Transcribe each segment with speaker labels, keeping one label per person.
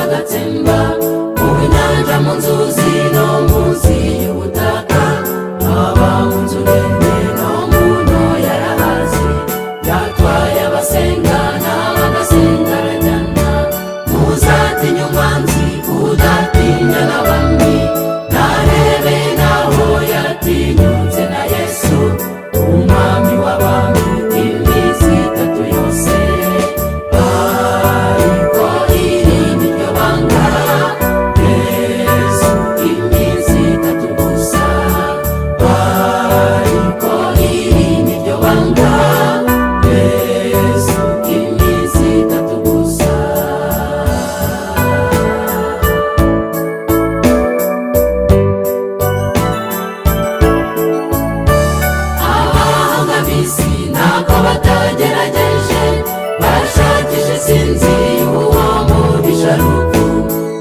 Speaker 1: agatsemba mu nyanja, mu nzuzi no munsi y'ubutaka, haba mu nzu ndende no mu ntoya arahazi. Yatwaye abasenga n'abadasenga arajyana. Ntuzatinya umwanzi, udatinya n'abami, narebe naho yatinyutse na Yesu umwami w'abami iminsi itatu yose. Ariko iri ni ryo banga, Yesu iminsi itatu gusa. Ariko iri ni ryo banga, Yesu iminsi itatu gusa. Abahanga b'isi ntabwo batagerageje, bashakisha isinzi y'uwo mubisha rupfu.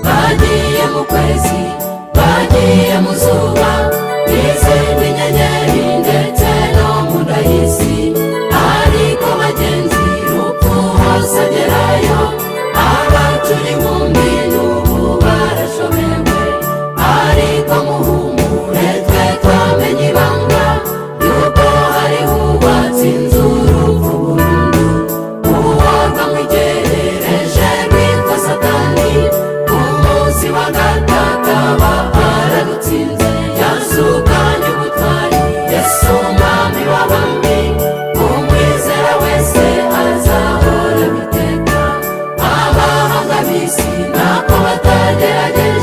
Speaker 1: Bagiye mu kwezi, bagiye mu zuba n'izindi nyenyeri, ndetse no mu nda y'isi. Ariko bagenzi, rupfu hose agerayo. Abacura inkumbi n'ubu barashobewe. Ariko muhumure, twe twamenye ibanga yuko hariho uwatsinze urupfu burundu. Uwo rwamwigerereje rwitwa Satani, ku munsi wa gatatu aba ararutsinze. Yazukanye ubutwari Yesu umwami w'abami, umwizera wese azahora biteka. Abahanga b'isi ntako batagerageje.